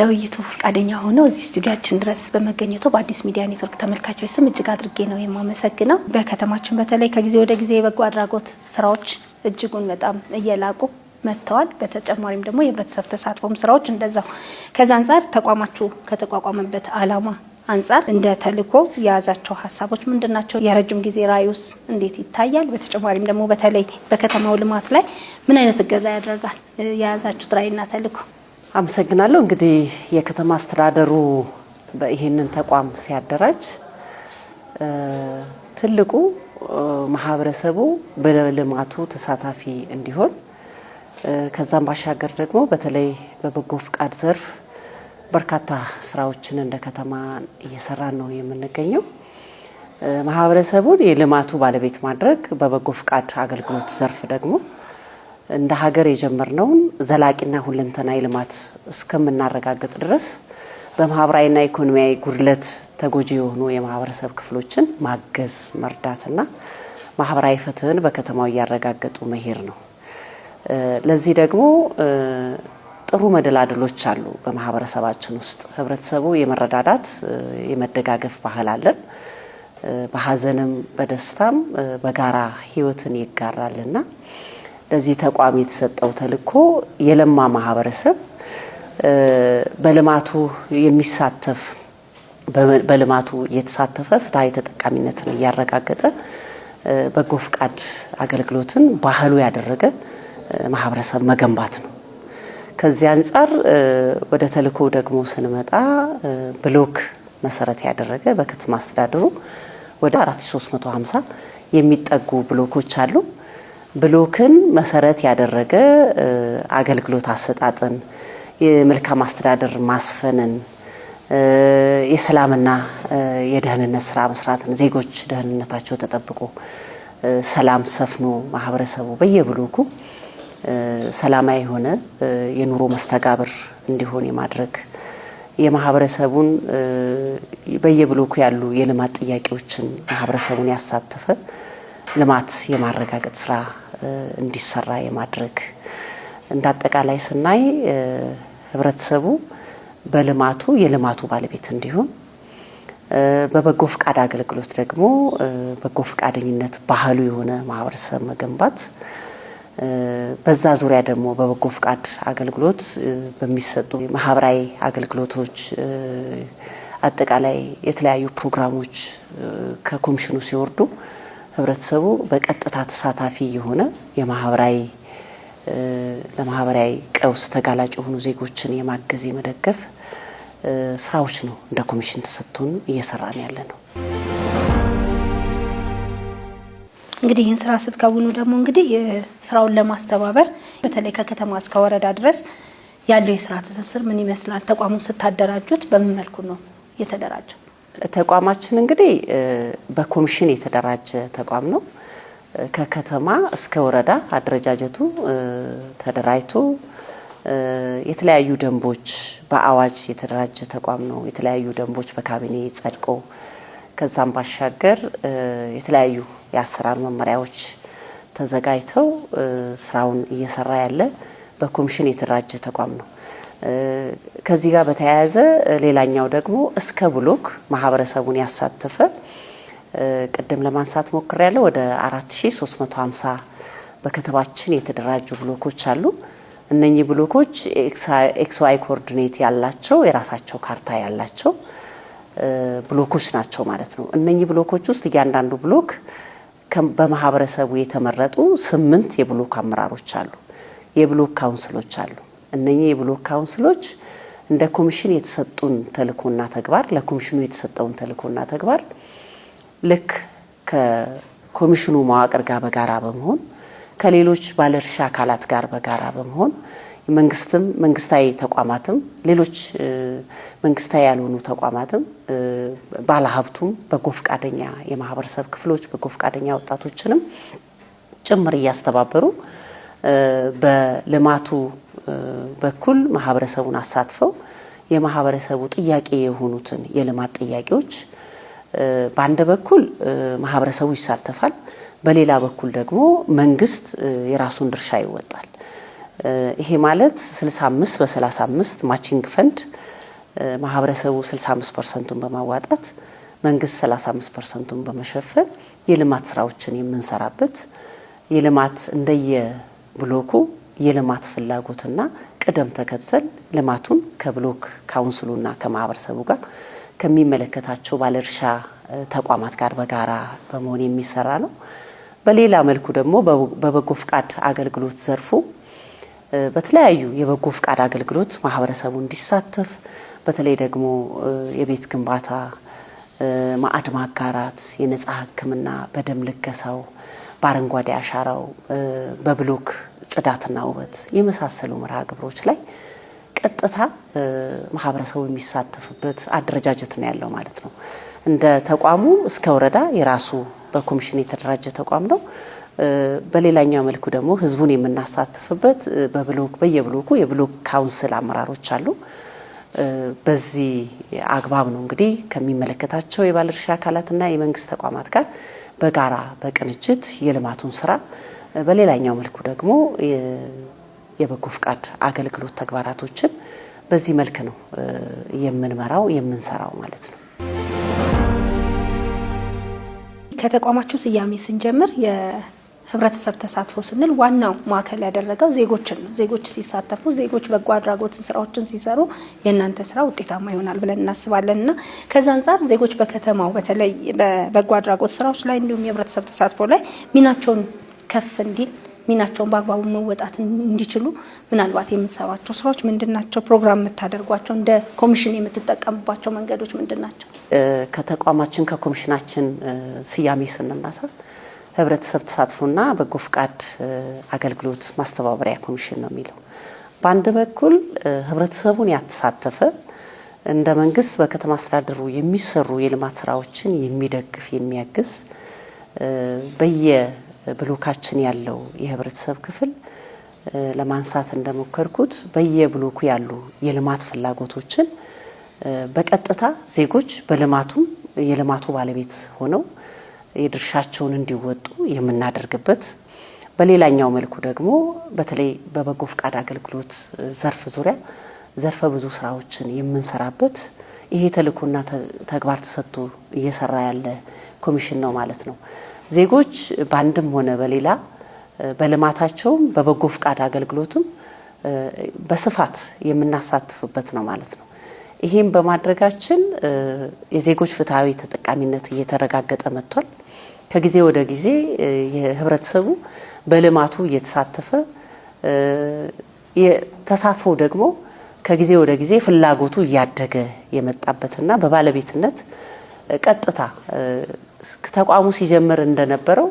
ለውይይቱ ፈቃደኛ ሆነው እዚህ ስቱዲያችን ድረስ በመገኘቱ በአዲስ ሚዲያ ኔትወርክ ተመልካቾች ስም እጅግ አድርጌ ነው የማመሰግነው። በከተማችን በተለይ ከጊዜ ወደ ጊዜ የበጎ አድራጎት ስራዎች እጅጉን በጣም እየላቁ መጥተዋል። በተጨማሪም ደግሞ የህብረተሰብ ተሳትፎም ስራዎች እንደዛው። ከዛ አንጻር ተቋማችሁ ከተቋቋመበት ዓላማ አንጻር እንደ ተልዕኮ የያዛቸው ሀሳቦች ምንድን ናቸው? የረጅም ጊዜ ራዕዩስ እንዴት ይታያል? በተጨማሪም ደግሞ በተለይ በከተማው ልማት ላይ ምን አይነት እገዛ ያደርጋል የያዛችሁት ራዕይና ተልዕኮ? አመሰግናለሁ። እንግዲህ የከተማ አስተዳደሩ ይህንን ተቋም ሲያደራጅ ትልቁ ማህበረሰቡ በልማቱ ተሳታፊ እንዲሆን፣ ከዛም ባሻገር ደግሞ በተለይ በበጎ ፍቃድ ዘርፍ በርካታ ስራዎችን እንደ ከተማ እየሰራን ነው የምንገኘው። ማህበረሰቡን የልማቱ ባለቤት ማድረግ፣ በበጎ ፍቃድ አገልግሎት ዘርፍ ደግሞ እንደ ሀገር የጀመርነውን ዘላቂና ሁለንተናዊ ልማት እስከምናረጋግጥ ድረስ በማህበራዊና ኢኮኖሚያዊ ጉድለት ተጎጂ የሆኑ የማህበረሰብ ክፍሎችን ማገዝ፣ መርዳትና ማህበራዊ ፍትህን በከተማው እያረጋገጡ መሄድ ነው። ለዚህ ደግሞ ጥሩ መደላድሎች አሉ። በማህበረሰባችን ውስጥ ህብረተሰቡ የመረዳዳት፣ የመደጋገፍ ባህል አለን። በሀዘንም በደስታም በጋራ ህይወትን ይጋራልና ለዚህ ተቋም የተሰጠው ተልዕኮ የለማ ማህበረሰብ፣ በልማቱ የሚሳተፍ፣ በልማቱ እየተሳተፈ ፍትሐዊ ተጠቃሚነትን እያረጋገጠ፣ በጎ ፍቃድ አገልግሎትን ባህሉ ያደረገ ማህበረሰብ መገንባት ነው። ከዚህ አንጻር ወደ ተልዕኮ ደግሞ ስንመጣ ብሎክ መሰረት ያደረገ በከተማ አስተዳደሩ ወደ 4350 የሚጠጉ ብሎኮች አሉ። ብሎክን መሰረት ያደረገ አገልግሎት አሰጣጥን፣ የመልካም አስተዳደር ማስፈንን፣ የሰላምና የደህንነት ስራ መስራትን፣ ዜጎች ደህንነታቸው ተጠብቆ ሰላም ሰፍኖ ማህበረሰቡ በየብሎኩ ሰላማዊ የሆነ የኑሮ መስተጋብር እንዲሆን የማድረግ፣ የማህበረሰቡን በየብሎኩ ያሉ የልማት ጥያቄዎችን ማህበረሰቡን ያሳተፈ ልማት የማረጋገጥ ስራ እንዲሰራ የማድረግ፣ እንደ አጠቃላይ ስናይ ህብረተሰቡ በልማቱ የልማቱ ባለቤት እንዲሆን፣ በበጎ ፍቃድ አገልግሎት ደግሞ በጎ ፍቃደኝነት ባህሉ የሆነ ማህበረሰብ መገንባት፣ በዛ ዙሪያ ደግሞ በበጎ ፍቃድ አገልግሎት በሚሰጡ ማህበራዊ አገልግሎቶች፣ አጠቃላይ የተለያዩ ፕሮግራሞች ከኮሚሽኑ ሲወርዱ ህብረተሰቡ በቀጥታ ተሳታፊ የሆነ የማህበራዊ ለማህበራዊ ቀውስ ተጋላጭ የሆኑ ዜጎችን የማገዝ፣ የመደገፍ ስራዎች ነው እንደ ኮሚሽን ተሰጥቶን እየሰራን ያለ ነው። እንግዲህ ይህን ስራ ስትከውኑ ደግሞ እንግዲህ ስራውን ለማስተባበር በተለይ ከከተማ እስከ ወረዳ ድረስ ያለው የስራ ትስስር ምን ይመስላል? ተቋሙን ስታደራጁት በምን መልኩ ነው የተደራጀው? ተቋማችን እንግዲህ በኮሚሽን የተደራጀ ተቋም ነው። ከከተማ እስከ ወረዳ አደረጃጀቱ ተደራጅቶ የተለያዩ ደንቦች በአዋጅ የተደራጀ ተቋም ነው። የተለያዩ ደንቦች በካቢኔ ጸድቆ፣ ከዛም ባሻገር የተለያዩ የአሰራር መመሪያዎች ተዘጋጅተው ስራውን እየሰራ ያለ በኮሚሽን የተደራጀ ተቋም ነው። ከዚህ ጋር በተያያዘ ሌላኛው ደግሞ እስከ ብሎክ ማህበረሰቡን ያሳተፈ፣ ቅድም ለማንሳት ሞክሬያለሁ። ወደ 4350 በከተማችን የተደራጁ ብሎኮች አሉ። እነኚህ ብሎኮች XY coordinate ያላቸው፣ የራሳቸው ካርታ ያላቸው ብሎኮች ናቸው ማለት ነው። እነኚህ ብሎኮች ውስጥ እያንዳንዱ ብሎክ በማህበረሰቡ የተመረጡ 8 የብሎክ አመራሮች አሉ፣ የብሎክ ካውንስሎች አሉ። እነኚህ የብሎክ ካውንስሎች እንደ ኮሚሽን የተሰጡን ተልእኮና ተግባር፣ ለኮሚሽኑ የተሰጠውን ተልእኮና ተግባር ልክ ከኮሚሽኑ መዋቅር ጋር በጋራ በመሆን፣ ከሌሎች ባለድርሻ አካላት ጋር በጋራ በመሆን፣ መንግስትም፣ መንግስታዊ ተቋማትም፣ ሌሎች መንግስታዊ ያልሆኑ ተቋማትም፣ ባለሀብቱም፣ በጎ ፈቃደኛ የማህበረሰብ ክፍሎች፣ በጎ ፈቃደኛ ወጣቶችንም ጭምር እያስተባበሩ በልማቱ በኩል ማህበረሰቡን አሳትፈው የማህበረሰቡ ጥያቄ የሆኑትን የልማት ጥያቄዎች በአንድ በኩል ማህበረሰቡ ይሳተፋል፣ በሌላ በኩል ደግሞ መንግስት የራሱን ድርሻ ይወጣል። ይሄ ማለት 65 በ35 matching fund ማህበረሰቡ 65%ቱን በማዋጣት መንግስት 35%ቱን በመሸፈን የልማት ስራዎችን የምንሰራበት፣ የልማት እንደየ ብሎኩ የልማት ፍላጎትና ቅደም ተከተል ልማቱን ከብሎክ ካውንስሉና ከማህበረሰቡ ጋር ከሚመለከታቸው ባለድርሻ ተቋማት ጋር በጋራ በመሆን የሚሰራ ነው። በሌላ መልኩ ደግሞ በበጎ ፍቃድ አገልግሎት ዘርፉ በተለያዩ የበጎ ፍቃድ አገልግሎት ማህበረሰቡ እንዲሳተፍ፣ በተለይ ደግሞ የቤት ግንባታ፣ ማዕድ ማጋራት፣ የነጻ ሕክምና፣ በደም ልገሳው፣ በአረንጓዴ አሻራው፣ በብሎክ ጽዳትና ውበት የመሳሰሉ መርሃ ግብሮች ላይ ቀጥታ ማህበረሰቡ የሚሳተፍበት አደረጃጀት ነው ያለው ማለት ነው። እንደ ተቋሙ እስከ ወረዳ የራሱ በኮሚሽን የተደራጀ ተቋም ነው። በሌላኛው መልኩ ደግሞ ህዝቡን የምናሳትፍበት በብሎክ በየብሎኩ የብሎክ ካውንስል አመራሮች አሉ። በዚህ አግባብ ነው እንግዲህ ከሚመለከታቸው የባለድርሻ አካላትና የመንግስት ተቋማት ጋር በጋራ በቅንጅት የልማቱን ስራ፣ በሌላኛው መልኩ ደግሞ የበጎ ፍቃድ አገልግሎት ተግባራቶችን በዚህ መልክ ነው የምንመራው የምንሰራው ማለት ነው። ከተቋማችሁ ስያሜ ስንጀምር የህብረተሰብ ተሳትፎ ስንል ዋናው ማዕከል ያደረገው ዜጎችን ነው። ዜጎች ሲሳተፉ፣ ዜጎች በጎ አድራጎትን ስራዎችን ሲሰሩ የእናንተ ስራ ውጤታማ ይሆናል ብለን እናስባለን እና ከዛ አንጻር ዜጎች በከተማው በተለይ በበጎ አድራጎት ስራዎች ላይ እንዲሁም የህብረተሰብ ተሳትፎ ላይ ሚናቸውን ከፍ እንዲል፣ ሚናቸውን በአግባቡ መወጣት እንዲችሉ ምናልባት የምትሰሯቸው ስራዎች ምንድን ናቸው? ፕሮግራም የምታደርጓቸው እንደ ኮሚሽን የምትጠቀሙባቸው መንገዶች ምንድን ናቸው? ከተቋማችን ከኮሚሽናችን ስያሜ ስንነሳ ህብረተሰብ ተሳትፎና በጎ ፍቃድ አገልግሎት ማስተባበሪያ ኮሚሽን ነው የሚለው። በአንድ በኩል ህብረተሰቡን ያተሳተፈ፣ እንደ መንግስት በከተማ አስተዳደሩ የሚሰሩ የልማት ስራዎችን የሚደግፍ፣ የሚያግዝ፣ በየብሎካችን ያለው የህብረተሰብ ክፍል ለማንሳት እንደሞከርኩት በየብሎኩ ያሉ የልማት ፍላጎቶችን በቀጥታ ዜጎች በልማቱም የልማቱ ባለቤት ሆነው የድርሻቸውን እንዲወጡ የምናደርግበት፣ በሌላኛው መልኩ ደግሞ በተለይ በበጎ ፍቃድ አገልግሎት ዘርፍ ዙሪያ ዘርፈ ብዙ ስራዎችን የምንሰራበት ይሄ ተልእኮና ተግባር ተሰጥቶ እየሰራ ያለ ኮሚሽን ነው ማለት ነው። ዜጎች በአንድም ሆነ በሌላ በልማታቸውም በበጎ ፍቃድ አገልግሎትም በስፋት የምናሳትፍበት ነው ማለት ነው። ይሄም በማድረጋችን የዜጎች ፍትሐዊ ተጠቃሚነት እየተረጋገጠ መጥቷል። ከጊዜ ወደ ጊዜ የህብረተሰቡ በልማቱ እየተሳተፈ፣ ተሳትፎ ደግሞ ከጊዜ ወደ ጊዜ ፍላጎቱ እያደገ የመጣበትና በባለቤትነት ቀጥታ ተቋሙ ሲጀምር እንደነበረው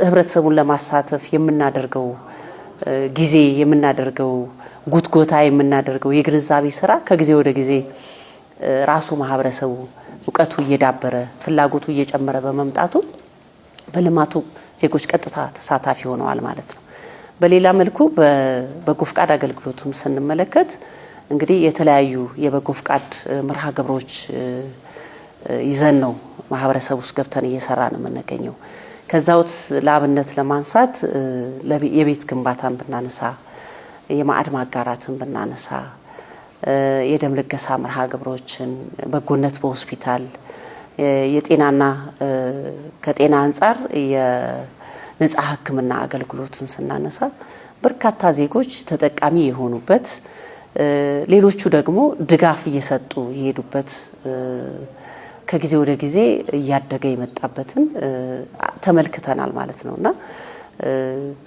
ህብረተሰቡን ለማሳተፍ የምናደርገው ጊዜ፣ የምናደርገው ጉትጎታ፣ የምናደርገው የግንዛቤ ስራ ከጊዜ ወደ ጊዜ ራሱ ማህበረሰቡ እውቀቱ እየዳበረ ፍላጎቱ እየጨመረ በመምጣቱ በልማቱ ዜጎች ቀጥታ ተሳታፊ ሆነዋል ማለት ነው። በሌላ መልኩ በበጎ ፍቃድ አገልግሎቱም ስንመለከት እንግዲህ የተለያዩ የበጎ ፍቃድ መርሃ ግብሮች ይዘን ነው ማህበረሰብ ውስጥ ገብተን እየሰራ ነው የምንገኘው። ከዛ ውስጥ ለአብነት ለማንሳት የቤት ግንባታን ብናነሳ፣ የማዕድ ማጋራትን ብናነሳ፣ የደም ልገሳ መርሃ ግብሮችን፣ በጎነት በሆስፒታል፣ የጤናና ከጤና አንጻር የነጻ ሕክምና አገልግሎትን ስናነሳ በርካታ ዜጎች ተጠቃሚ የሆኑበት፣ ሌሎቹ ደግሞ ድጋፍ እየሰጡ የሄዱበት፣ ከጊዜ ወደ ጊዜ እያደገ የመጣበትን ተመልክተናል ማለት ነው። እና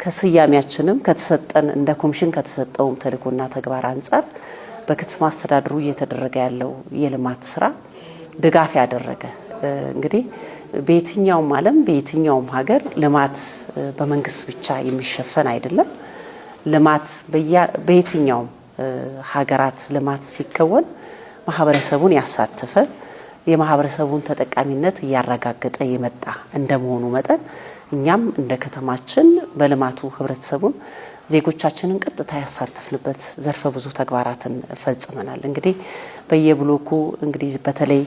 ከስያሜያችንም ከተሰጠን እንደ ኮሚሽን ከተሰጠውም ተልእኮና ተግባር አንጻር በከተማ አስተዳደሩ እየተደረገ ያለው የልማት ስራ ድጋፍ ያደረገ፣ እንግዲህ በየትኛውም ዓለም በየትኛውም ሀገር ልማት በመንግስት ብቻ የሚሸፈን አይደለም። ልማት በየትኛውም ሀገራት ልማት ሲከወን ማህበረሰቡን ያሳተፈ፣ የማህበረሰቡን ተጠቃሚነት እያረጋገጠ የመጣ እንደመሆኑ መጠን እኛም እንደ ከተማችን በልማቱ ህብረተሰቡን ዜጎቻችንን ቀጥታ ያሳተፍንበት ዘርፈ ብዙ ተግባራትን ፈጽመናል። እንግዲህ በየብሎኩ እንግዲህ በተለይ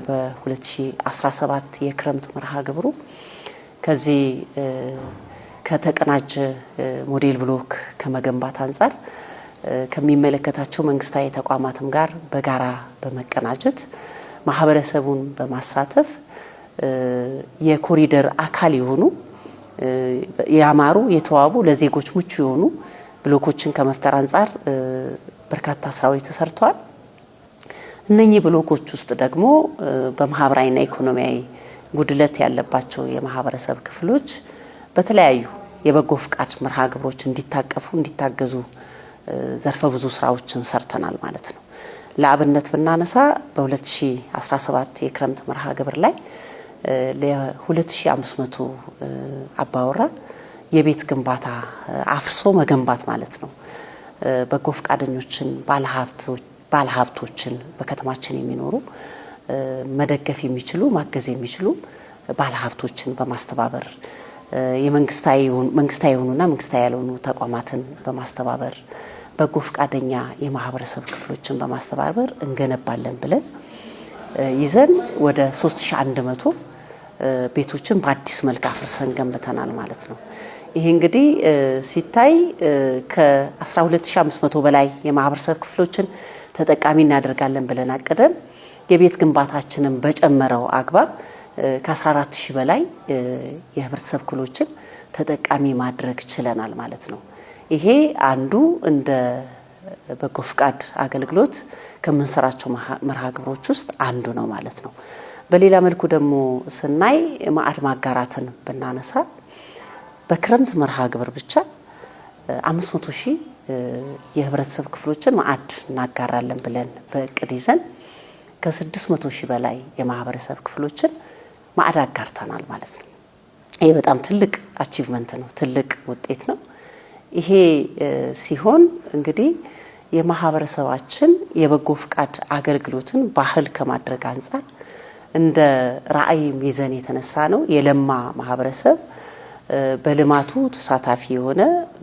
በ2017 የክረምት መርሃ ግብሩ ከዚህ ከተቀናጀ ሞዴል ብሎክ ከመገንባት አንጻር ከሚመለከታቸው መንግስታዊ ተቋማትም ጋር በጋራ በመቀናጀት ማህበረሰቡን በማሳተፍ የኮሪደር አካል የሆኑ ያማሩ፣ የተዋቡ፣ ለዜጎች ምቹ የሆኑ ብሎኮችን ከመፍጠር አንጻር በርካታ ስራዎች ተሰርተዋል። እነኚህ ብሎኮች ውስጥ ደግሞ በማህበራዊና ኢኮኖሚያዊ ጉድለት ያለባቸው የማህበረሰብ ክፍሎች በተለያዩ የበጎ ፍቃድ መርሃ ግብሮች እንዲታቀፉ፣ እንዲታገዙ ዘርፈ ብዙ ስራዎችን ሰርተናል ማለት ነው። ለአብነት ብናነሳ በ2017 የክረምት መርሃ ግብር ላይ ለ2500 አባወራ የቤት ግንባታ አፍርሶ መገንባት ማለት ነው። በጎ ፈቃደኞችን፣ ባለሀብቶችን፣ በከተማችን የሚኖሩ መደገፍ የሚችሉ፣ ማገዝ የሚችሉ ባለሀብቶችን በማስተባበር፣ የመንግስታዊ የሆኑና መንግስታዊ ያልሆኑ ተቋማትን በማስተባበር፣ በጎ ፈቃደኛ የማህበረሰብ ክፍሎችን በማስተባበር እንገነባለን ብለን ይዘን ወደ 3100 ቤቶችን በአዲስ መልክ አፍርሰን ገንብተናል ማለት ነው። ይሄ እንግዲህ ሲታይ ከ12500 በላይ የማህበረሰብ ክፍሎችን ተጠቃሚ እናደርጋለን ብለን አቅደን የቤት ግንባታችንን በጨመረው አግባብ ከ14000 በላይ የህብረተሰብ ክፍሎችን ተጠቃሚ ማድረግ ችለናል ማለት ነው። ይሄ አንዱ እንደ በጎ ፍቃድ አገልግሎት ከምንሰራቸው መርሃ ግብሮች ውስጥ አንዱ ነው ማለት ነው። በሌላ መልኩ ደግሞ ስናይ ማዕድ ማጋራትን ብናነሳ በክረምት መርሃ ግብር ብቻ 500 ሺህ የህብረተሰብ ክፍሎችን ማዕድ እናጋራለን ብለን በእቅድ ይዘን ከ600 ሺህ በላይ የማህበረሰብ ክፍሎችን ማዕድ አጋርተናል ማለት ነው። ይሄ በጣም ትልቅ achievement ነው፣ ትልቅ ውጤት ነው። ይሄ ሲሆን እንግዲህ የማህበረሰባችን የበጎ ፍቃድ አገልግሎትን ባህል ከማድረግ አንጻር እንደ ራዕይም ይዘን የተነሳ ነው። የለማ ማህበረሰብ፣ በልማቱ ተሳታፊ የሆነ፣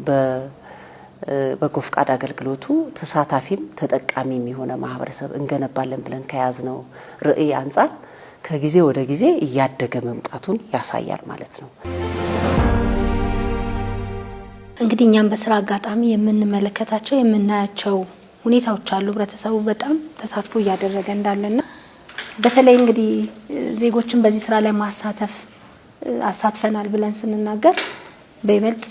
በበጎ ፍቃድ አገልግሎቱ ተሳታፊም ተጠቃሚም የሆነ ማህበረሰብ እንገነባለን ብለን ከያዝነው ራዕይ አንጻር ከጊዜ ወደ ጊዜ እያደገ መምጣቱን ያሳያል ማለት ነው። እንግዲህ እኛም በስራ አጋጣሚ የምንመለከታቸው፣ የምናያቸው ሁኔታዎች አሉ። ህብረተሰቡ በጣም ተሳትፎ እያደረገ እንዳለና በተለይ እንግዲህ ዜጎችን በዚህ ስራ ላይ ማሳተፍ፣ አሳትፈናል ብለን ስንናገር በይበልጥ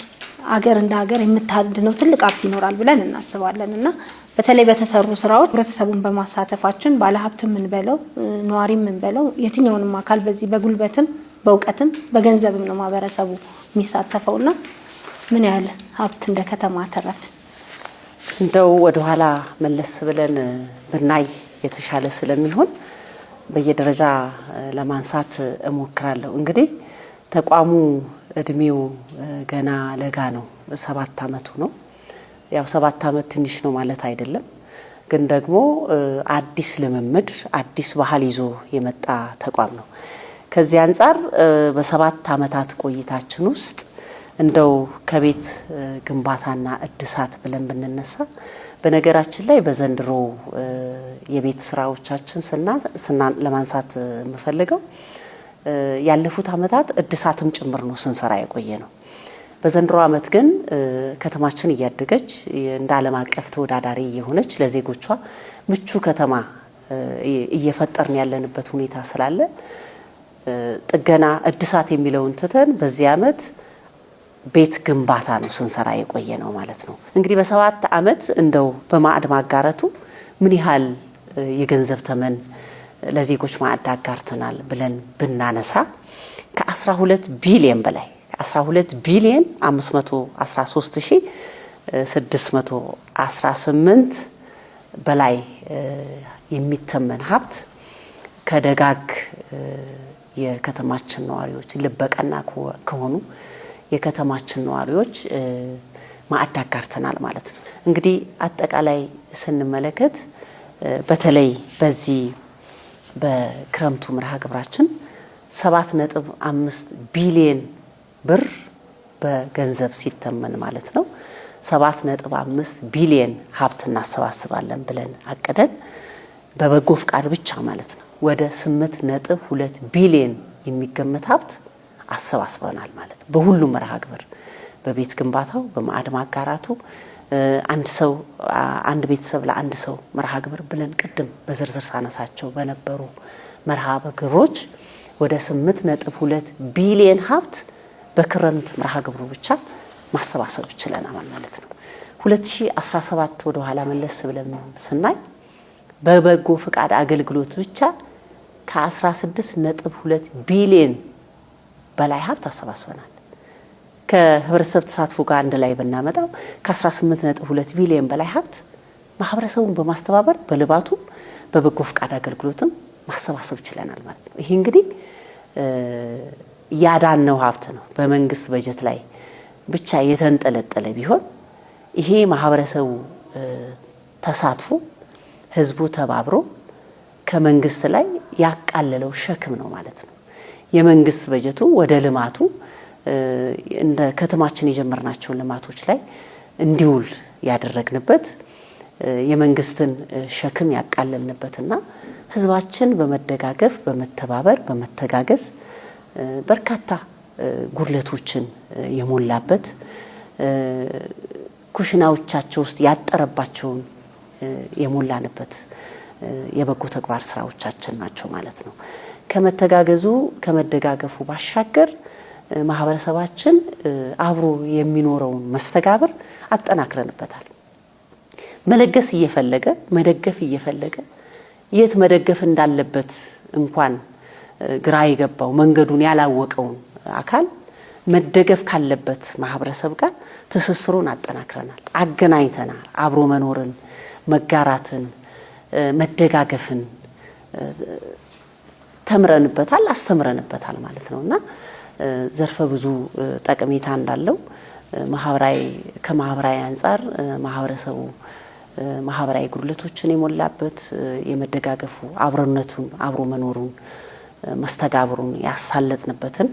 አገር እንደ ሀገር የምታድነው ትልቅ ሀብት ይኖራል ብለን እናስባለን። እና በተለይ በተሰሩ ስራዎች ህብረተሰቡን በማሳተፋችን ባለሀብት የምንበለው፣ ነዋሪ የምንበለው፣ የትኛውንም አካል በዚህ በጉልበትም በእውቀትም በገንዘብም ነው ማህበረሰቡ የሚሳተፈውና ምን ያህል ሀብት እንደ ከተማ አተረፍን? እንደው ወደኋላ መለስ ብለን ብናይ የተሻለ ስለሚሆን በየደረጃ ለማንሳት እሞክራለሁ። እንግዲህ ተቋሙ እድሜው ገና ለጋ ነው። 7 አመቱ ነው። ያው 7 አመት ትንሽ ነው ማለት አይደለም፣ ግን ደግሞ አዲስ ልምምድ፣ አዲስ ባህል ይዞ የመጣ ተቋም ነው። ከዚህ አንጻር በ7 አመታት ቆይታችን ውስጥ እንደው ከቤት ግንባታና እድሳት ብለን ብንነሳ፣ በነገራችን ላይ በዘንድሮ የቤት ስራዎቻችን ለማንሳት የምፈልገው ያለፉት አመታት እድሳትም ጭምር ነው ስንሰራ የቆየ ነው። በዘንድሮ አመት ግን ከተማችን እያደገች፣ እንደ ዓለም አቀፍ ተወዳዳሪ እየሆነች፣ ለዜጎቿ ምቹ ከተማ እየፈጠርን ያለንበት ሁኔታ ስላለ ጥገና እድሳት የሚለውን ትተን በዚህ አመት ቤት ግንባታ ነው ስንሰራ የቆየ ነው ማለት ነው። እንግዲህ በ7 አመት እንደው በማዕድ ማጋረቱ ምን ያህል የገንዘብ ተመን ለዜጎች ማዕድ አጋርተናል ብለን ብናነሳ ከ12 ቢሊየን በላይ፣ 12 ቢሊየን 513 ሺ 618 በላይ የሚተመን ሀብት ከደጋግ የከተማችን ነዋሪዎች፣ ልበቀና ከሆኑ የከተማችን ነዋሪዎች ማዕድ አጋርተናል ማለት ነው። እንግዲህ አጠቃላይ ስንመለከት በተለይ በዚህ በክረምቱ መርሃ ግብራችን 7.5 ቢሊየን ብር በገንዘብ ሲተመን ማለት ነው፣ 7.5 ቢሊየን ሀብት እናሰባስባለን ብለን አቅደን በበጎ ፍቃድ ብቻ ማለት ነው ወደ 8.2 ቢሊየን የሚገመት ሀብት አሰባስበናል ማለት ነው። በሁሉም መርሃ ግብር በቤት ግንባታው፣ በማዕድ ማጋራቱ፣ አንድ ሰው አንድ ቤተሰብ ለአንድ ሰው መርሃ ግብር ብለን ቅድም በዝርዝር ሳነሳቸው በነበሩ መርሃ ግብሮች ወደ 8.2 ቢሊየን ሀብት በክረምት መርሃ ግብሩ ብቻ ማሰባሰብ ችለናል ማለት ነው። 2017 ወደ ኋላ መለስ ብለን ስናይ በበጎ ፍቃድ አገልግሎት ብቻ ከ16.2 ቢሊየን በላይ ሀብት አሰባስበናል። ከህብረተሰብ ተሳትፎ ጋር አንድ ላይ ብናመጣው ከ18.2 ቢሊየን በላይ ሀብት ማህበረሰቡን በማስተባበር በልባቱ በበጎ ፍቃድ አገልግሎትም ማሰባሰብ ችለናል ማለት ነው። ይሄ እንግዲህ ያዳነው ሀብት ነው። በመንግስት በጀት ላይ ብቻ የተንጠለጠለ ቢሆን ይሄ ማህበረሰቡ ተሳትፎ ህዝቡ ተባብሮ ከመንግስት ላይ ያቃለለው ሸክም ነው ማለት ነው። የመንግስት በጀቱ ወደ ልማቱ እንደ ከተማችን የጀመርናቸውን ልማቶች ላይ እንዲውል ያደረግንበት፣ የመንግስትን ሸክም ያቃለልንበትና ህዝባችን በመደጋገፍ፣ በመተባበር፣ በመተጋገዝ በርካታ ጉድለቶችን የሞላበት፣ ኩሽናዎቻቸው ውስጥ ያጠረባቸውን የሞላንበት የበጎ ተግባር ስራዎቻችን ናቸው ማለት ነው። ከመተጋገዙ ከመደጋገፉ ባሻገር ማህበረሰባችን አብሮ የሚኖረውን መስተጋብር አጠናክረንበታል። መለገስ እየፈለገ፣ መደገፍ እየፈለገ፣ የት መደገፍ እንዳለበት እንኳን ግራ የገባው፣ መንገዱን ያላወቀውን አካል መደገፍ ካለበት ማህበረሰብ ጋር ትስስሩን አጠናክረናል፣ አገናኝተናል። አብሮ መኖርን፣ መጋራትን፣ መደጋገፍን ተምረንበታል፣ አስተምረንበታል ማለት ነው። እና ዘርፈ ብዙ ጠቀሜታ እንዳለው ማህበራዊ ከማህበራዊ አንጻር ማህበረሰቡ ማህበራዊ ጉድለቶችን የሞላበት የመደጋገፉ አብሮነቱን፣ አብሮ መኖሩን፣ መስተጋብሩን ያሳለጥንበትን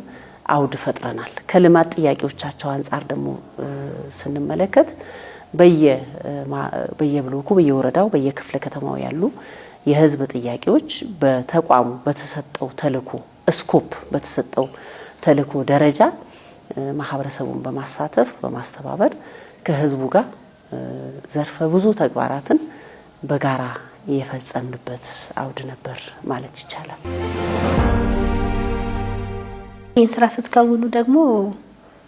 አውድ ፈጥረናል። ከልማት ጥያቄዎቻቸው አንጻር ደግሞ ስንመለከት በየብሎኩ፣ በየወረዳው፣ በየክፍለ ከተማው ያሉ የህዝብ ጥያቄዎች በተቋሙ በተሰጠው ተልዕኮ scope፣ በተሰጠው ተልዕኮ ደረጃ ማህበረሰቡን በማሳተፍ፣ በማስተባበር ከህዝቡ ጋር ዘርፈ ብዙ ተግባራትን በጋራ የፈጸምንበት አውድ ነበር ማለት ይቻላል። ይህን ስራ ስትከውኑ ደግሞ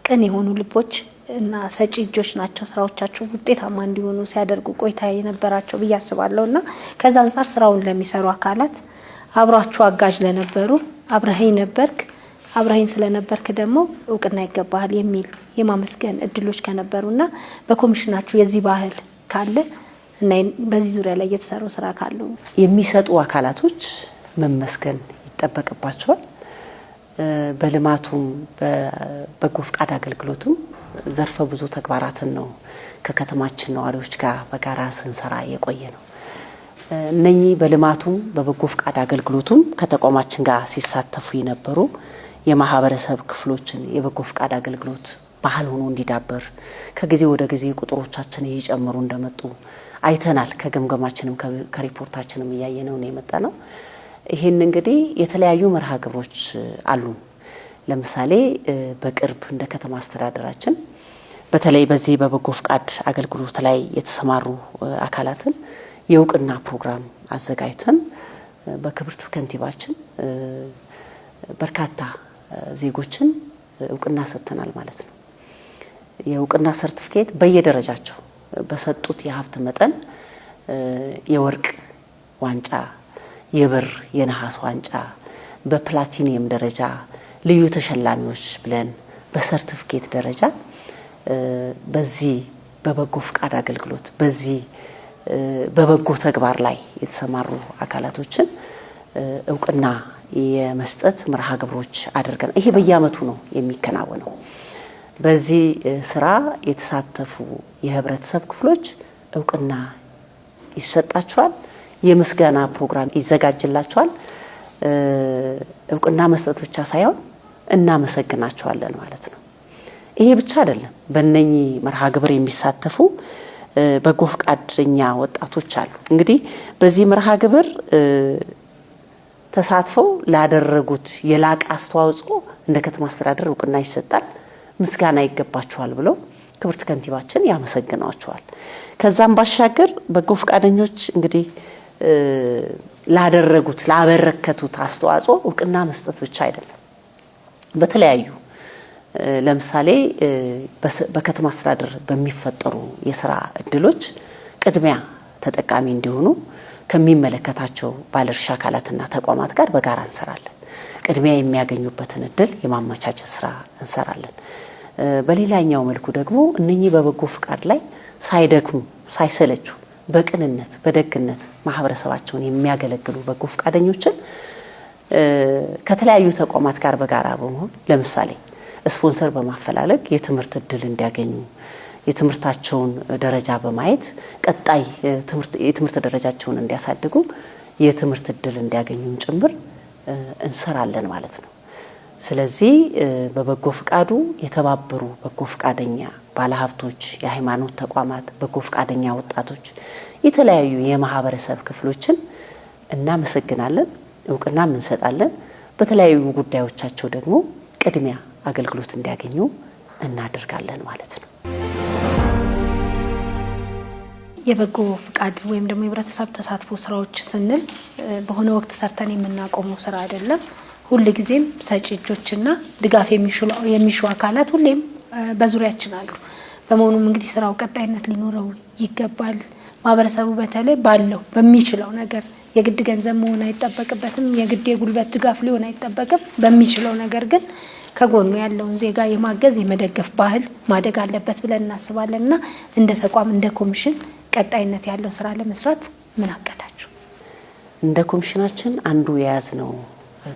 ቅን የሆኑ ልቦች እና ሰጪ እጆች ናቸው ስራዎቻችሁ ውጤታማ እንዲሆኑ ሲያደርጉ ቆይታ የነበራቸው ብዬ አስባለሁ። እና ከዛ አንጻር ስራውን ለሚሰሩ አካላት፣ አብሯችሁ አጋዥ ለነበሩ፣ አብረኸኝ ነበርክ፣ አብረኸኝ ስለነበርክ ደግሞ እውቅና ይገባሃል የሚል የማመስገን እድሎች ከነበሩና በኮሚሽናችሁ የዚህ ባህል ካለ እና በዚህ ዙሪያ ላይ እየተሰሩ ስራ ካሉ? የሚሰጡ አካላቶች መመስገን ይጠበቅባቸዋል። በልማቱም በበጎ ፍቃድ አገልግሎቱም ዘርፈ ብዙ ተግባራትን ነው ከከተማችን ነዋሪዎች ጋር በጋራ ስንሰራ የቆየ ነው። እነኚህ በልማቱም በበጎ ፍቃድ አገልግሎቱም ከተቋማችን ጋር ሲሳተፉ የነበሩ የማህበረሰብ ክፍሎችን የበጎ ፍቃድ አገልግሎት ባህል ሆኖ እንዲዳበር ከጊዜ ወደ ጊዜ ቁጥሮቻችን እየጨመሩ እንደመጡ አይተናል። ከግምገማችንም ከሪፖርታችንም እያየነው ነው የመጣ ነው። ይህን እንግዲህ የተለያዩ መርሃ ግብሮች አሉን። ለምሳሌ በቅርብ እንደ ከተማ አስተዳደራችን በተለይ በዚህ በበጎ ፍቃድ አገልግሎት ላይ የተሰማሩ አካላትን የእውቅና ፕሮግራም አዘጋጅተን በክብርት ከንቲባችን በርካታ ዜጎችን እውቅና ሰጥተናል ማለት ነው። የእውቅና ሰርቲፊኬት በየደረጃቸው በሰጡት የሀብት መጠን የወርቅ ዋንጫ፣ የብር፣ የነሐስ ዋንጫ፣ በፕላቲኒየም ደረጃ ልዩ ተሸላሚዎች ብለን በሰርቲፊኬት ደረጃ በዚህ በበጎ ፍቃድ አገልግሎት፣ በዚህ በበጎ ተግባር ላይ የተሰማሩ አካላቶችን እውቅና የመስጠት መርሃ ግብሮች አድርገናል። ይሄ በየአመቱ ነው የሚከናወነው። በዚህ ስራ የተሳተፉ የህብረተሰብ ክፍሎች እውቅና ይሰጣቸዋል። የምስጋና ፕሮግራም ይዘጋጅላቸዋል። እውቅና መስጠት ብቻ ሳይሆን እናመሰግናቸዋለን ማለት ነው። ይሄ ብቻ አይደለም። በእነኚህ መርሃ ግብር የሚሳተፉ በጎ ፈቃደኛ ወጣቶች አሉ። እንግዲህ በዚህ መርሃ ግብር ተሳትፈው ላደረጉት የላቀ አስተዋጽኦ እንደ ከተማ አስተዳደር እውቅና ይሰጣል። ምስጋና ይገባቸዋል ብለው ክብርት ከንቲባችን ያመሰግኗቸዋል። ከዛም ባሻገር በጎ ፈቃደኞች እንግዲህ ላደረጉት ላበረከቱት አስተዋጽኦ እውቅና መስጠት ብቻ አይደለም። በተለያዩ ለምሳሌ በከተማ አስተዳደር በሚፈጠሩ የስራ እድሎች ቅድሚያ ተጠቃሚ እንዲሆኑ ከሚመለከታቸው ባለድርሻ አካላትና ተቋማት ጋር በጋራ እንሰራለን። ቅድሚያ የሚያገኙበትን እድል የማመቻቸት ስራ እንሰራለን። በሌላኛው መልኩ ደግሞ እነኚህ በበጎ ፍቃድ ላይ ሳይደክሙ ሳይሰለቹ በቅንነት በደግነት ማህበረሰባቸውን የሚያገለግሉ በጎ ፍቃደኞችን ከተለያዩ ተቋማት ጋር በጋራ በመሆን ለምሳሌ ስፖንሰር በማፈላለግ የትምህርት እድል እንዲያገኙ የትምህርታቸውን ደረጃ በማየት ቀጣይ የትምህርት ደረጃቸውን እንዲያሳድጉ የትምህርት እድል እንዲያገኙም ጭምር እንሰራለን ማለት ነው። ስለዚህ በበጎ ፍቃዱ የተባበሩ በጎ ፍቃደኛ ባለሀብቶች፣ የሃይማኖት ተቋማት፣ በጎ ፍቃደኛ ወጣቶች፣ የተለያዩ የማህበረሰብ ክፍሎችን እናመሰግናለን፣ እውቅናም እንሰጣለን። በተለያዩ ጉዳዮቻቸው ደግሞ ቅድሚያ አገልግሎት እንዲያገኙ እናደርጋለን ማለት ነው። የበጎ ፍቃድ ወይም ደግሞ የህብረተሰብ ተሳትፎ ስራዎች ስንል በሆነ ወቅት ሰርተን የምናቆመው ስራ አይደለም። ሁልጊዜም ሰጪ እጆችና ድጋፍ የሚሹ አካላት ሁሌም በዙሪያችን አሉ። በመሆኑም እንግዲህ ስራው ቀጣይነት ሊኖረው ይገባል። ማህበረሰቡ በተለይ ባለው በሚችለው ነገር የግድ ገንዘብ መሆን አይጠበቅበትም፣ የግድ የጉልበት ድጋፍ ሊሆን አይጠበቅም። በሚችለው ነገር ግን ከጎኑ ያለውን ዜጋ የማገዝ የመደገፍ ባህል ማደግ አለበት ብለን እናስባለን እና እንደ ተቋም እንደ ኮሚሽን ቀጣይነት ያለው ስራ ለመስራት ምን አቀዳችሁ? እንደ ኮሚሽናችን አንዱ የያዝነው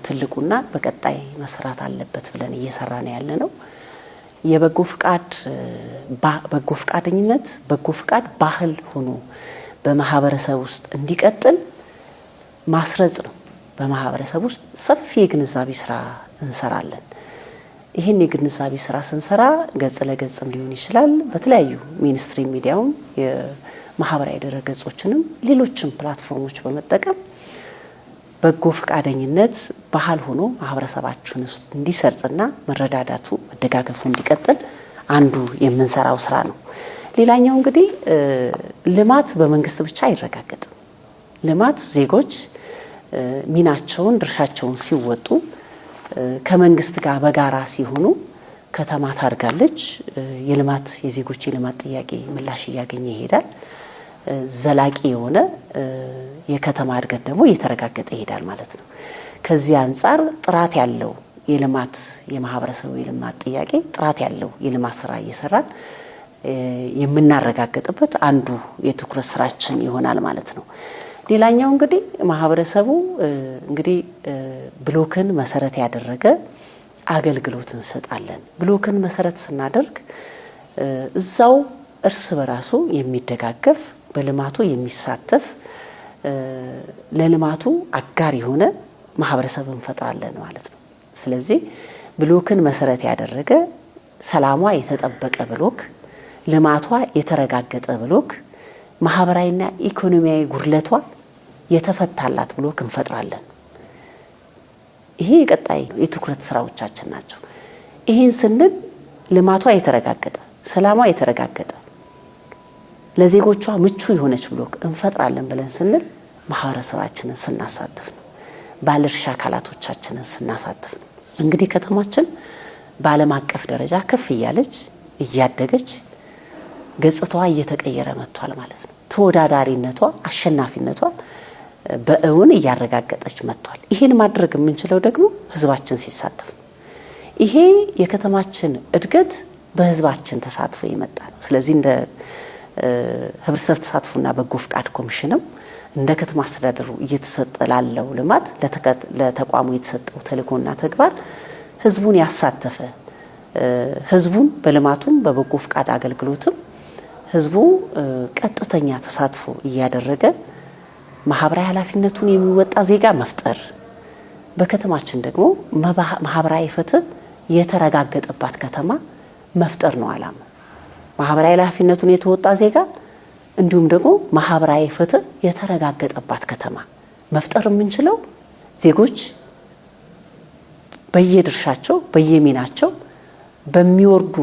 ትልቁና በቀጣይ መስራት አለበት ብለን እየሰራን ያለነው የበጎ ፍቃድ በጎ ፍቃደኝነት በጎ ፍቃድ ባህል ሆኖ በማህበረሰብ ውስጥ እንዲቀጥል ማስረጽ ነው። በማህበረሰብ ውስጥ ሰፊ የግንዛቤ ስራ እንሰራለን። ይህን የግንዛቤ ስራ ስንሰራ ገጽ ለገጽም ሊሆን ይችላል። በተለያዩ mainstream ሚዲያውም የማህበራዊ ድረ ገጾችንም ሌሎችም platform ኦች በመጠቀም በጎ ፈቃደኝነት ባህል ሆኖ ማህበረሰባችን ውስጥ እንዲሰርጽና መረዳዳቱ መደጋገፉ እንዲቀጥል አንዱ የምንሰራው ስራ ነው። ሌላኛው እንግዲህ ልማት በመንግስት ብቻ አይረጋገጥም። ልማት ዜጎች ሚናቸውን ድርሻቸውን ሲወጡ ከመንግስት ጋር በጋራ ሲሆኑ ከተማ ታድጋለች። የልማት የዜጎች የልማት ጥያቄ ምላሽ እያገኘ ይሄዳል። ዘላቂ የሆነ የከተማ እድገት ደግሞ እየተረጋገጠ ይሄዳል ማለት ነው። ከዚህ አንጻር ጥራት ያለው የልማት የማህበረሰቡ የልማት ጥያቄ ጥራት ያለው የልማት ስራ እየሰራን የምናረጋግጥበት አንዱ የትኩረት ስራችን ይሆናል ማለት ነው። ሌላኛው እንግዲህ ማህበረሰቡ እንግዲህ ብሎክን መሰረት ያደረገ አገልግሎት እንሰጣለን። ብሎክን መሰረት ስናደርግ እዛው እርስ በራሱ የሚደጋገፍ በልማቱ የሚሳተፍ ለልማቱ አጋር የሆነ ማህበረሰብ እንፈጥራለን ማለት ነው። ስለዚህ ብሎክን መሰረት ያደረገ ሰላሟ የተጠበቀ ብሎክ፣ ልማቷ የተረጋገጠ ብሎክ፣ ማህበራዊና ኢኮኖሚያዊ ጉድለቷ የተፈታላት ብሎክ እንፈጥራለን። ይሄ የቀጣይ የትኩረት ስራዎቻችን ናቸው። ይህን ስንል ልማቷ የተረጋገጠ ሰላሟ የተረጋገጠ ለዜጎቿ ምቹ የሆነች ብሎክ እንፈጥራለን ብለን ስንል ማህበረሰባችንን ስናሳትፍ ነው። ባለድርሻ አካላቶቻችንን ስናሳትፍ ነው። እንግዲህ ከተማችን በዓለም አቀፍ ደረጃ ከፍ እያለች እያደገች ገጽታዋ እየተቀየረ መጥቷል ማለት ነው። ተወዳዳሪነቷ፣ አሸናፊነቷ በእውን እያረጋገጠች መጥቷል። ይህን ማድረግ የምንችለው ደግሞ ህዝባችን ሲሳተፍ ነው። ይሄ የከተማችን እድገት በህዝባችን ተሳትፎ የመጣ ነው። ስለዚህ እንደ ህብረተሰብ ተሳትፎና በጎ ፍቃድ ኮሚሽንም እንደ ከተማ አስተዳደሩ እየተሰጠ ላለው ልማት ለተቋሙ የተሰጠው ተልእኮና ተግባር ህዝቡን ያሳተፈ ህዝቡን በልማቱም በበጎ ፍቃድ አገልግሎትም ህዝቡ ቀጥተኛ ተሳትፎ እያደረገ ማህበራዊ ኃላፊነቱን የሚወጣ ዜጋ መፍጠር፣ በከተማችን ደግሞ ማህበራዊ ፍትህ የተረጋገጠባት ከተማ መፍጠር ነው ዓላማ። ማህበራዊ ኃላፊነቱን የተወጣ ዜጋ እንዲሁም ደግሞ ማህበራዊ ፍትህ የተረጋገጠባት ከተማ መፍጠር የምንችለው ዜጎች በየድርሻቸው በየሚናቸው በሚወርዱ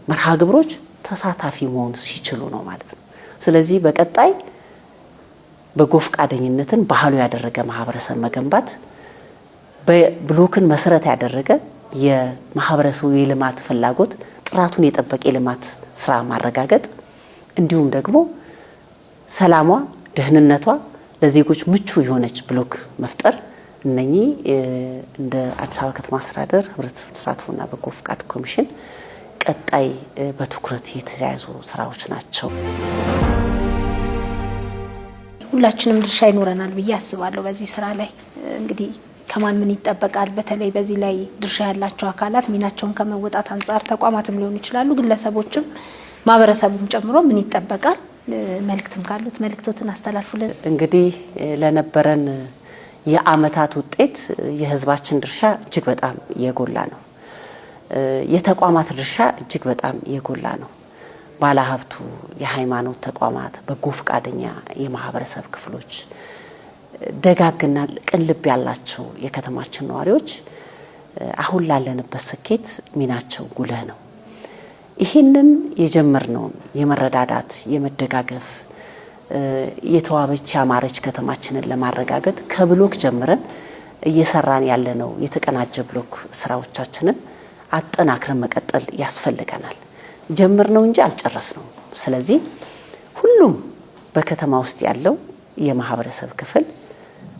መርሃ ግብሮች ተሳታፊ መሆን ሲችሉ ነው ማለት ነው። ስለዚህ በቀጣይ በጎ ፈቃደኝነትን ባህሉ ያደረገ ማህበረሰብ መገንባት፣ በብሎክን መሰረት ያደረገ የማህበረሰቡ የልማት ፍላጎት ጥራቱን የጠበቀ የልማት ስራ ማረጋገጥ፣ እንዲሁም ደግሞ ሰላሟ፣ ደህንነቷ ለዜጎች ምቹ የሆነች ብሎክ መፍጠር፣ እነኚህ እንደ አዲስ አበባ ከተማ አስተዳደር ህብረተሰብ ተሳትፎና በጎ ፈቃድ ኮሚሽን ቀጣይ በትኩረት የተያዙ ስራዎች ናቸው። ሁላችንም ድርሻ ይኖረናል ብዬ አስባለሁ። በዚህ ስራ ላይ እንግዲህ ከማን ምን ይጠበቃል? በተለይ በዚህ ላይ ድርሻ ያላቸው አካላት ሚናቸውን ከመወጣት አንጻር ተቋማትም ሊሆኑ ይችላሉ፣ ግለሰቦችም ማህበረሰቡም ጨምሮ ምን ይጠበቃል? መልእክትም ካሉት መልእክቶትን አስተላልፉልን። እንግዲህ ለነበረን የአመታት ውጤት የህዝባችን ድርሻ እጅግ በጣም የጎላ ነው። የተቋማት ድርሻ እጅግ በጣም የጎላ ነው። ባለሀብቱ፣ የሃይማኖት ተቋማት፣ በጎ ፈቃደኛ የማህበረሰብ ክፍሎች፣ ደጋግና ቅን ልብ ያላቸው የከተማችን ነዋሪዎች አሁን ላለንበት ስኬት ሚናቸው ጉልህ ነው። ይህንን የጀመርነውን የመረዳዳት፣ የመደጋገፍ፣ የተዋበች ያማረች ከተማችንን ለማረጋገጥ ከብሎክ ጀምረን እየሰራን ያለነው የተቀናጀ ብሎክ ስራዎቻችንን አጠናክረን መቀጠል ያስፈልገናል። ጀምር ነው እንጂ አልጨረስነው። ስለዚህ ሁሉም በከተማ ውስጥ ያለው የማህበረሰብ ክፍል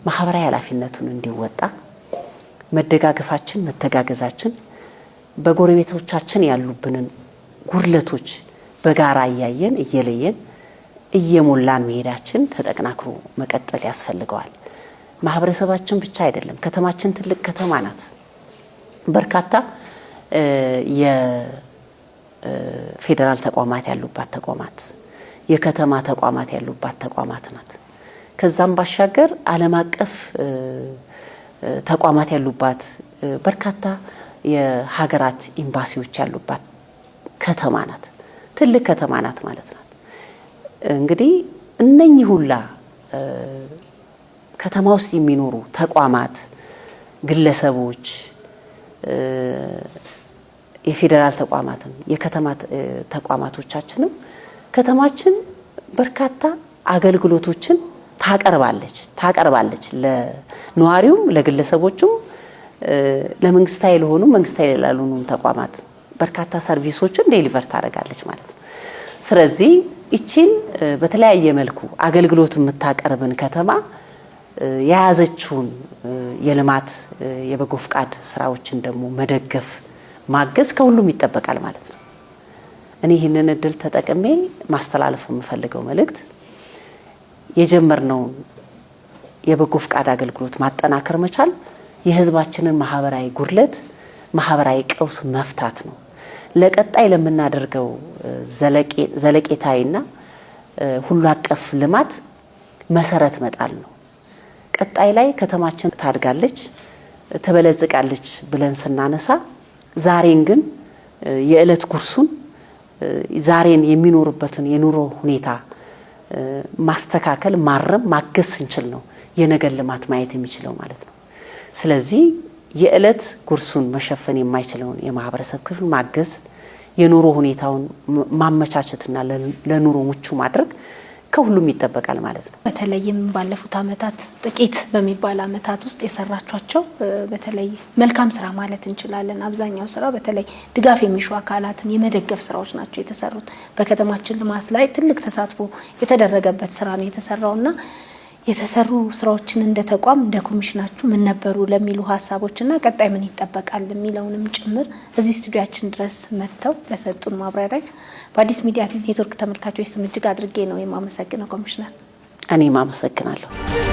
ማህበራዊ ኃላፊነቱን እንዲወጣ መደጋገፋችን፣ መተጋገዛችን፣ በጎረቤቶቻችን ያሉብንን ጉድለቶች በጋራ እያየን እየለየን እየሞላን መሄዳችን ተጠናክሮ መቀጠል ያስፈልገዋል። ማህበረሰባችን ብቻ አይደለም፣ ከተማችን ትልቅ ከተማ ናት። በርካታ የፌዴራል ተቋማት ያሉባት ተቋማት፣ የከተማ ተቋማት ያሉባት ተቋማት ናት። ከዛም ባሻገር ዓለም አቀፍ ተቋማት ያሉባት፣ በርካታ የሀገራት ኤምባሲዎች ያሉባት ከተማ ናት። ትልቅ ከተማ ናት ማለት ናት። እንግዲህ እነኚህ ሁላ ከተማ ውስጥ የሚኖሩ ተቋማት፣ ግለሰቦች፣ የፌዴራል ተቋማትም የከተማ ተቋማቶቻችንም ከተማችን በርካታ አገልግሎቶችን ታቀርባለች ለነዋሪውም፣ ለግለሰቦቹም፣ ለመንግስታዊ ለሆኑ፣ መንግስታዊ ላልሆኑ ተቋማት በርካታ service ኦችን deliver ታደርጋለች ማለት ነው። ስለዚህ ይቺን በተለያየ መልኩ አገልግሎት የምታቀርብን ከተማ የያዘችውን የልማት የበጎ ፍቃድ ስራዎችን ደግሞ መደገፍ፣ ማገዝ ከሁሉም ይጠበቃል ማለት ነው። እኔ ይህንን እድል ተጠቅሜ ማስተላለፍ የምፈልገው መልእክት የጀመርነውን የበጎ ፍቃድ አገልግሎት ማጠናከር መቻል የህዝባችንን ማህበራዊ ጉድለት፣ ማህበራዊ ቀውስ መፍታት ነው። ለቀጣይ ለምናደርገው ዘለቄታዊና ሁሉ አቀፍ ልማት መሰረት መጣል ነው። ቀጣይ ላይ ከተማችን ታድጋለች፣ ትበለጽቃለች ብለን ስናነሳ ዛሬን ግን የዕለት ጉርሱን፣ ዛሬን የሚኖርበትን የኑሮ ሁኔታ ማስተካከል፣ ማረም፣ ማገዝ ስንችል ነው የነገን ልማት ማየት የሚችለው ማለት ነው። ስለዚህ የዕለት ጉርሱን መሸፈን የማይችለውን የማህበረሰብ ክፍል ማገዝ፣ የኑሮ ሁኔታውን ማመቻቸትና ለኑሮ ምቹ ማድረግ ከሁሉም ይጠበቃል ማለት ነው። በተለይም ባለፉት ዓመታት፣ ጥቂት በሚባል ዓመታት ውስጥ የሰራቿቸው በተለይ መልካም ስራ ማለት እንችላለን። አብዛኛው ስራ በተለይ ድጋፍ የሚሹ አካላትን የመደገፍ ስራዎች ናቸው የተሰሩት። በከተማችን ልማት ላይ ትልቅ ተሳትፎ የተደረገበት ስራ ነው የተሰራውና የተሰሩ ስራዎችን እንደ ተቋም እንደ ኮሚሽናችሁ ምን ነበሩ ለሚሉ ሀሳቦችና ቀጣይ ምን ይጠበቃል የሚለውንም ጭምር እዚህ ስቱዲያችን ድረስ መጥተው ለሰጡን ማብራሪያ በአዲስ ሚዲያ ኔትወርክ ተመልካቾች ስም እጅግ አድርጌ ነው የማመሰግነው ኮሚሽነር። እኔም አመሰግናለሁ።